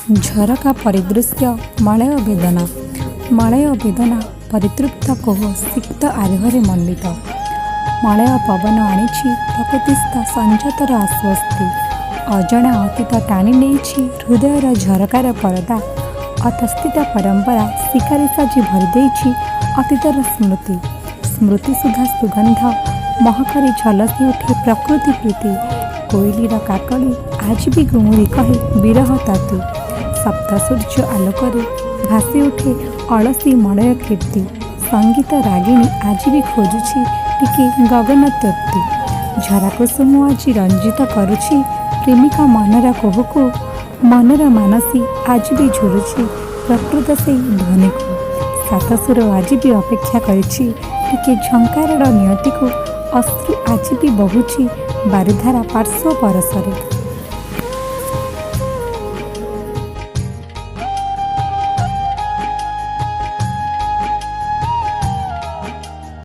ଝରକା ପରିଦୃଶ୍ୟ ମଳୟ ବେଦନା। ମଳୟ ବେଦନା ପରିତୃପ୍ତ କୋହ ସିକ୍ତ ଆରୋହରେ ମଣ୍ଡିତ। ମଳୟ ପବନ ଆଣିଛି ପ୍ରକୃତିସ୍ଥ ସଂଯତର ଆଶ୍ୱସ୍ତି। ଅଜଣା ଅତୀତ ଟାଣି ନେଇଛି ହୃଦୟର ଝରକାର ପରଦା। ଅତସ୍ଥିତ ପରମ୍ପରା ଶିକାରୀ ସାଜି ଭରିଦେଇଛି ଅତୀତର ସ୍ମୃତି। ସ୍ମୃତିସୁଧା ସୁଗନ୍ଧ ମହକରେ ଝଲସି ଉଠେ ପ୍ରକୃତି ପ୍ରୀତି। କୋଇଲିର କାକଳି ଆଜି ବି ଗୁମୁରି କହେ ବିରହ ତାତି। ସପ୍ତସୂର୍ଯ୍ୟ ଆଲୋକରେ ଭାସି ଉଠେ ଅଳସୀ ମଳୟ କୀର୍ତ୍ତି। ସଙ୍ଗୀତ ରାଗିଣୀ ଆଜି ବି ଖୋଜୁଛି ଟିକେ ଗଗନ ତୃପ୍ତି। ଝରା କୁସୁମ ଆଜି ରଞ୍ଜିତ କରୁଛି ପ୍ରେମିକ ମନର କୋହକୁ। ମନର ମାନସୀ ଆଜି ବି ଝୁରୁଛି ପ୍ରକୃତ ସେଇ ଧ୍ୱନିକୁ। ସାତସୁର ଆଜି ବି ଅପେକ୍ଷା କରିଛି ଟିକେ ଝଙ୍କାରର ନିୟତିକୁ। ଅଶ୍ରୁ ଆଜି ବି ବହୁଛି ବାରିଧାରା ପାର୍ଶ୍ୱ ପରଶରେ।